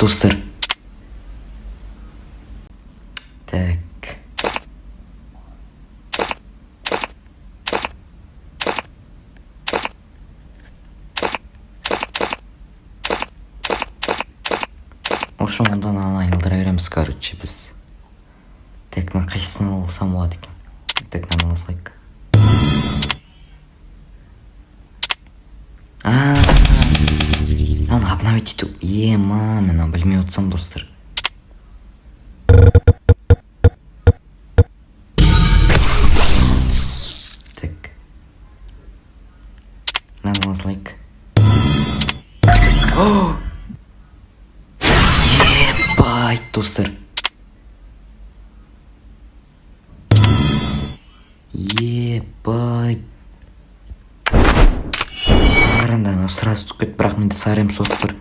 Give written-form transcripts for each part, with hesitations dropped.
Достар, так, в общем, онда мынаны айналдыра береміз, короче, біз. Так, мына қайсысын алсам болады екен? Так, мынаны ала салайық. А, мынаны обновить ету. Ема, мен мынаны білмей отырсам, достар. Так, мынаны ала салайық. О! Ебать, достар. Ебать. Қараңдар, анау сразу түсіп кетті, бірақ менде сары М40 тұр.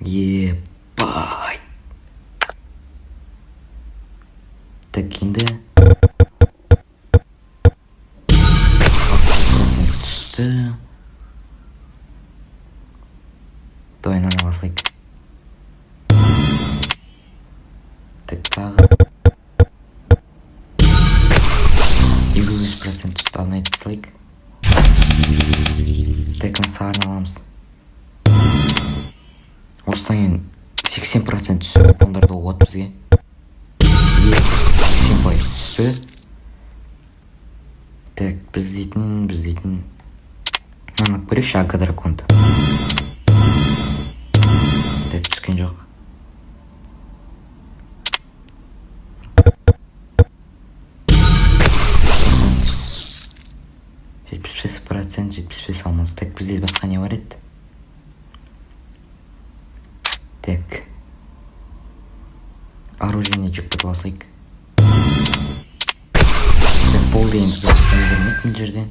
Ебать. Так, енді 60% түсті. Давай мынаны ала салайық. Так, тағы 55% түсті, аны айта салайық. Так, мына сарыны аламыз. Осыдан кейін 80% түссе, купондарды болады бізге. 80% түсті. Так, біз дейтін мынаны алып көрейікші, ага драконды. Так, түскен жоқ. 75%, 75 алмаз. Так, бізде басқа не бар еді? Так, оружие джекпот ала салайық. Так, болды, енді бізге бермейді мына жерден.